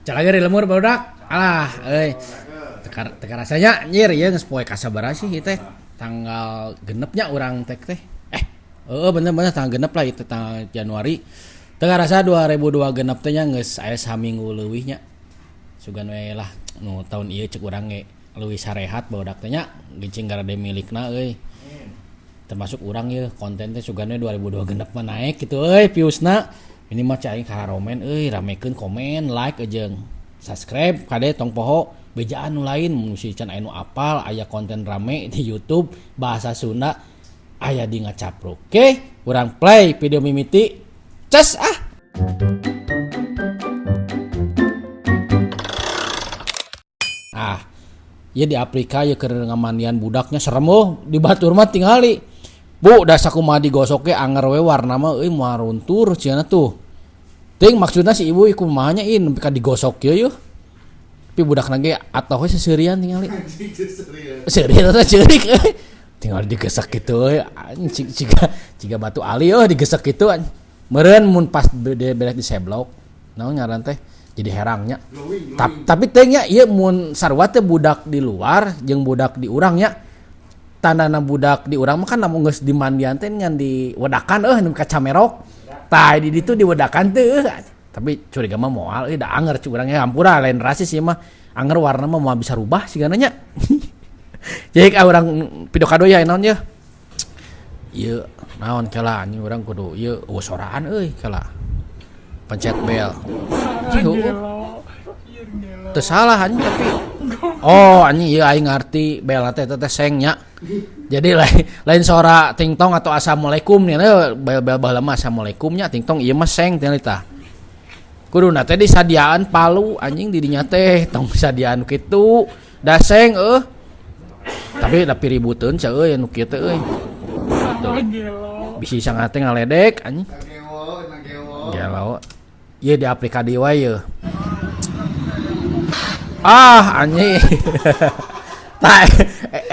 Calage di lemur barudak. Alah euy. Teu teu karasanya anjir ieu geus poe kasabaraha sih ieu teh? Tanggal genepnya urang teh teh. Heeh bener bener tanggal genep lah itu tanggal Januari. Teu karasa 2002 genep teh nya geus aya saminggu leuwih nya. Sugan we lah nu tahun ieu cek urang ge leuwih sarehat barudak teh nya gencing garede milikna euy. Termasuk urang ieu konten teh sugan we 2002 genep mah naik kitu euy viewsna. Ini mah cai karomen euy ramekeun komen, like jeung subscribe kade tong poho bejaan nu lain mun si can aya nu apal aya konten rame di YouTube bahasa Sunda aya di ngacapruk. Oke, urang play video mimiti. Ces ah. Ah, ieu di Afrika ieu keur ngamandian budaknya serem oh di batur mah tingali. Bu, da sakumaha digosok ge anger we warna mah euy moal runtur cenah tuh. Teuing maksudna si ibu kumaha nya ih nepi ka digosok kieu yeuh. Tapi budakna ge atoh we seuseurian tingali. Seurian teh ceurik euy. Tinggal digesek kitu euy anjing ciga ciga batu ali euy digesek kitu anjing. Meureun mun pas beres diseblok naon ngaran teh jadi herangnya. Tapi teuing nya ieu mun sarua teh budak di luar jeung budak di urang nya. Tandana budak di urang mah kan lamun geus dimandian teh ngan diwedakan euy nepi ka camerok. Tah di ditu diwedakan teh euy. Tapi curiga mah moal euy da anger cik urang ge hampura lain rasis ieu mah. Anger warna mah moal bisa rubah sigana nya. Jadi ka urang video kado ya naon yeuh. Ieu naon kela anjing urang kudu ieu eueuh soraan euy kela. Pencet bel. Teu salah anjing tapi oh anjing ieu aing ngarti bel teh eta teh seng nya. Jadi lain lain sora tingtong atau assalamualaikum nih bel-bel baheula mah assalamualaikum nya tingtong ieu mah seng teh tah. Kuduna teh disadiaan palu anjing di dinya teh tong disadiaan kitu. Da seng eueuh. Tapi da piributeun sia euy anu kieu teh euy. Bisi sangat teh ngaledek anjing. Gelo. Ieu di Afrika deui wae yeuh. Ah anjing. Tah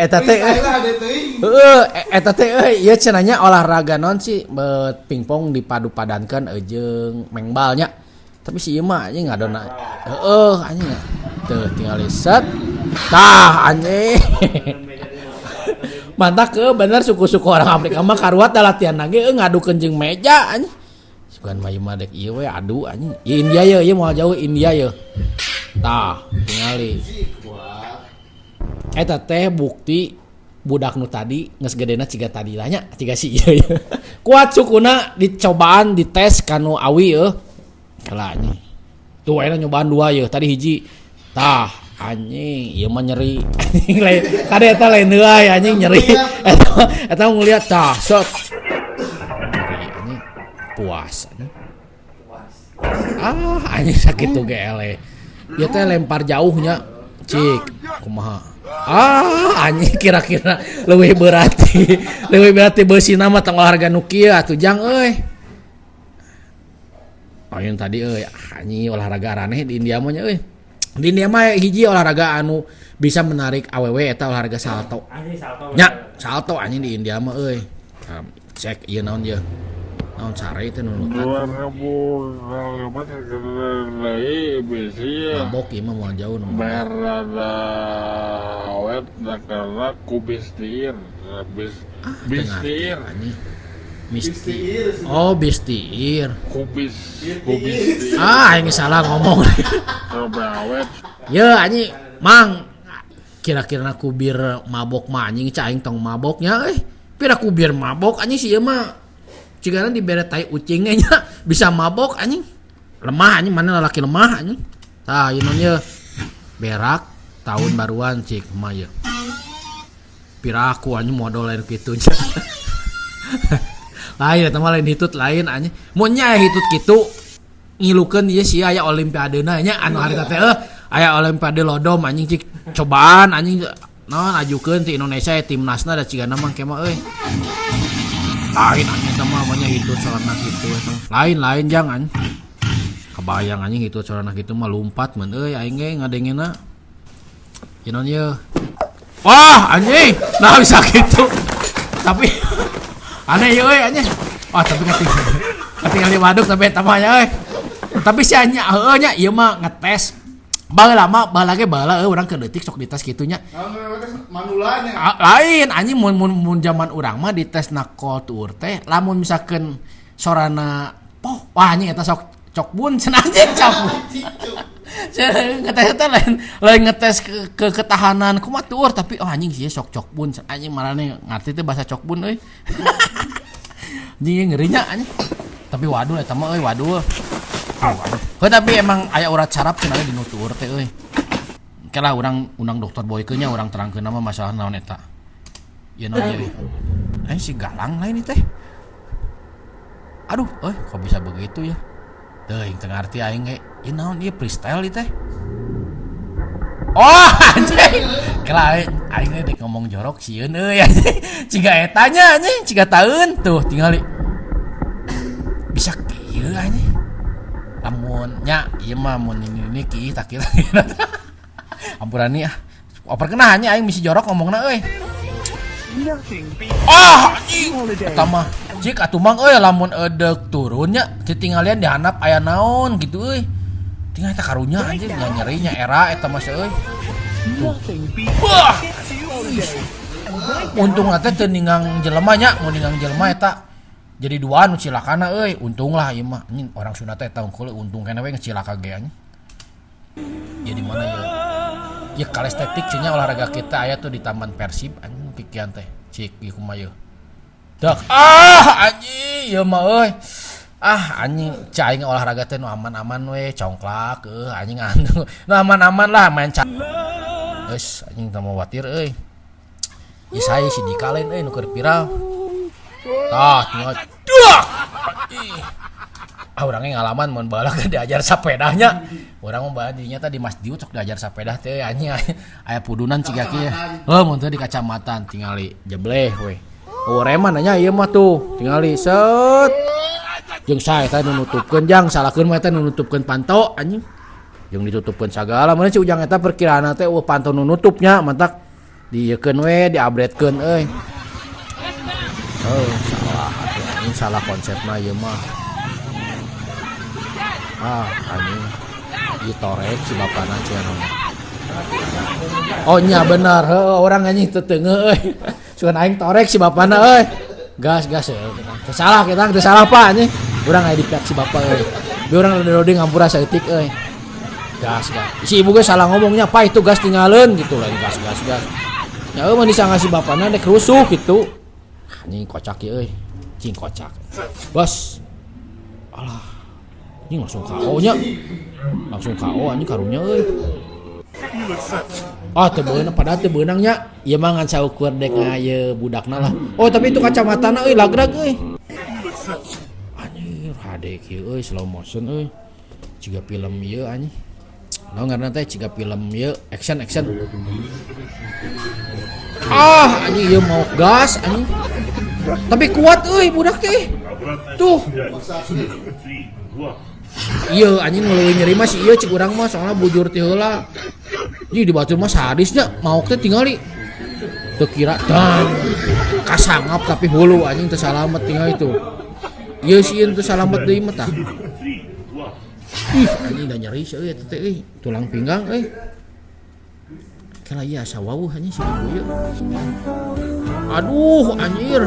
eta teh heueuh eta teh euy ieu cenah nya olahraga naon sih pingpong dipadu-padankeun jeung mengbal nya. Tapi si ieu mah anjing ngadona heueuh anjing teu tingali set. Tah anjing. Mantap ke bener suku-suku orang Afrika mah karuat da latihan lagi euy ngadukeun jeung meja anjing. Sugan mah ieu mah dek ieu we adu anjing. Ieu India ye, ieu moal jauh India ye. Tah tingali. Eta teh bukti budak nu tadi geus gedena ciga tadi lah nya, ciga si ieu ye. Kuat sukuna dicobaan dites kanu awi eueuh. Kela anjing. Tuh ayeuna nyobaan dua ye, tadi hiji. Tah anjing ieu mah nyeri. Anjing lain kade eta lain heuay anjing nyeri. Eta eta ngeliat tah set. Nyeri anjing. Puas anjing. Ah anjing sakitu ge eleh. Ieu teh lempar jauhnya. Cik kumaha. Ah anjing kira-kira leuwih berarti beusina mah tong olahraga nu kieu atuh jang euy. Ayeuna tadi euy anjing olahraga araneh di India mah nya euy. Di India mah hiji olahraga anu bisa menarik awewe eta olahraga salto. Nya salto anjing di India mah euy. Cek ieu naon ieu. Naon sare teh nunutan. Mabok ieu mah moal jauh nu mabok. Ah teu ngarti anjing. Misti. Oh bistiir. Ah aing salah ngomong. Ye anjing mang kira-kira kubir mabok mah anjing cai aing tong maboknya euy. Pira kubir mabok anjing si ieu mah. Cigana dibere tai ucing ge nya bisa mabok anjing. Lemah anjing mana lalaki lemah anjing. Tah ieu naon ieu? Berak tahun baruan cik mah ieu. Piraku anjing modal lain kitu nya. Lain eta mah lain hitut lain anjing. Mun nya aya hitut kitu ngilukeun ieu sia aya olimpiadena nya anu harita teh eueuh aya olimpiade lodom anjing cik cobaan anjing naon ajukeun ti Indonesia ya timnasna da cigana mah ke mah euy. Lain anjing eta mah mah nya hitut sorana kitu eta. Lain lain jang anjing. Kebayang anjing hitut sorana kitu mah lumpat mun euy aing ge ngadengena. Ieu naon ieu? Wah anjing, nah bisa gitu. Tapi aneh ieu euy anjing. Wah tapi katinggal di waduk tapi eta mah nya euy. Tapi si anya heueuh nya ieu mah ngetes Baheula mah baheula ge baheula euy urang keur leutik sok dites kitu nya. Manulanya. Lain anjing mun mun mun zaman urang mah dites na kol tuur teh lamun misalkeun sorana poh wah anjing eta sok cokbun cenah anjing cap. Ngetes teh lain lain ngetes ke ketahanan kumaha tuur tapi oh anjing sih sok cokbun anjing marane ngarti teh bahasa cokbun euy. Anjing ngerinya anjing. Tapi waduh eta mah euy waduh. Heuh tapi emang aya urat saraf cenah di nu tuur teh euy. Engke lah urang undang dokter Boyke nya urang terangkeun mah masalah naon eta. Ieu naon ieu? Eh si Galang lain teh. Aduh, euy kok bisa begitu ya? Teuing teu ngarti aing ge. Ieu naon ieu freestyle ieu teh? Oh anjing. Kela aing ge dek ngomong jorok sieun euy anjing. Ciga eta nya anjing, ciga taeun tuh tingali. Bisa kieu anjing. Lamun nya ieu mah mun ini kieu tak kira. Ampura nih ah. Oper kena nya aing misi jorok ngomongna euy. Ah anjing. Eta mah cik atuh mang euy lamun edeuk turun nya titinggalian di handap aya naon gitu euy. Tinggal eta karunya anjing nya nyeri nya era eta mah euy. Tuh. Wah. Untung teh teu ninggang jelema nya, mun ninggang jelema eta jadi dua nu cilakana euy. Untung lah ieu mah anjing orang Sunda teh eta unggul untung keneh we geus cilaka ge anjing. Ya di mana ya? Ya kalestetik cenah olahraga kita aya tuh di Taman Persib anjing pikian teh. Cik ieu kumaha ieu. Dak ah anjing ieu mah euy. Ah anjing cai aing olahraga teh nu aman-aman we congklak euy anjing anu nu aman-aman lah main ca. Geus anjing teu mau watir euy. Ieu sae si Dika lain euy nu keur viral. Tah tinggal dak. Ah urangnya ngalaman mun baheula ge diajar sapedahnya. Urang mah baheula dinya teh di Masjid sok diajar sapedah teh anjing aya pudunan ciga kieu. Heuh mun teu di kacamatan tingali jebleh we. Oh reman nya ieu mah tuh tingali set. Jeung sae eta nu nutupkeun jang salahkeun mah eta nu nutupkeun panto anjing. Jeung ditutupkeun sagala mun si Ujang eta perkiraanna teh eueuh panto nu nutupnya mantak diieukeun we diupgradekeun euy. Heuh salah atuh anjing salah konsepna ieu mah. Ah anjing ieu torek si bapana cenah mah. Oh nya bener heuh urang anjing teu teungeuh euy. Sugan aing torek si bapana euy. Gas gas heuh teu salah kita teu salah Pak anjing. Urang aya di pihak si bapa euy. Bi urang rada-rada ngampura saeutik euy. Gas gas. Si ibu ge salah ngomongnya, "Pak itu gas tinggalin" gitu lain gas gas gas. Ya euy mah disangka si bapana dek rusuh gitu. Anjing kocak ieu euy. Cing kocak. Bos. Alah. Anjing langsung KO nya. Langsung KO anjing karunya euy. Ah teu beunang padahal teu beunang nya. Ieu mah ngan saukur dek ieu budakna lah. Oh tapi itu kacamatana euy lagrag euy. Anjir hade kieu euy slow motion euy. Ciga film ieu anjing. Naon ngaranna teh ciga film ieu action action. Ah anjing ieu mau gas anjing. Tapi kuat euy budak teh. Tuh. Iya anjing nu leuwih nyeri mah si ieu cik urang mah soalna bujur ti heula. Ih di batur mah sadisnya maok teh tingali. Teu kira dang kasangap tapi hulu anjing teu salamet tingali tuh. Ieu si ieu teu salamet deui mah tah. Ih anjing da nyeri sih euy eta teh euy tulang pinggang euy. Kela ieu asa wawuh anjing si ibu ieu. Aduh anjir.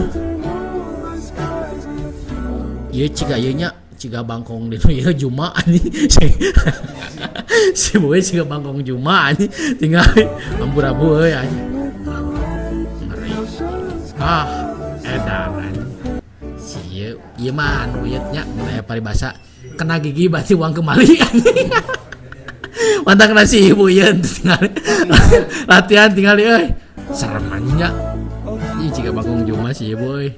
Ieu ciga ieu nya ciga bangkong di ieu Juma anjing. Si boy ciga bangkong Juma anjing tinggal ampura bu euy anjing. Ngeri. Ah edan anjing. Si ieu ieu mah anu ieu nya mun aya paribasa kena gigi berarti uang kembali anjing. Mantap kena si ibu ieu tinggal latihan tinggal euy. Serem anjing nya. Ih ciga bangkong Juma si ibu euy.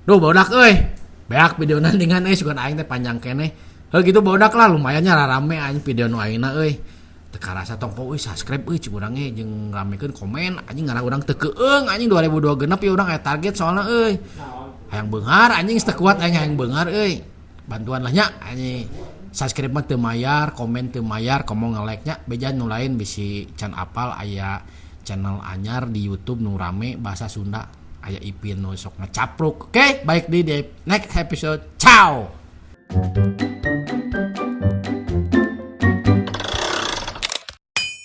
Duh bodak euy. Beak video nandingan euy sugan aing teh panjang keneh. Heuh gitu bodak lah lumayan nya rarame anjing video nu ayeuna euy. Teu karasa tong euy subscribe euy cik urang ge jeung ramekeun komen anjing ngarah urang teu keung anjing 2026 ya urang aya target soalna euy. Hayang beunghar anjing teu kuat aing hayang beunghar euy. Bantuan lah nya anjing. Subscribe mah teu mayar, komen teu mayar, komo nge-like nya beja nu lain bisi can apal aya channel anyar di YouTube nu rame bahasa Sunda. Aya Ipin nu sok ngecapruk. Oke, baik di next episode. Ciao.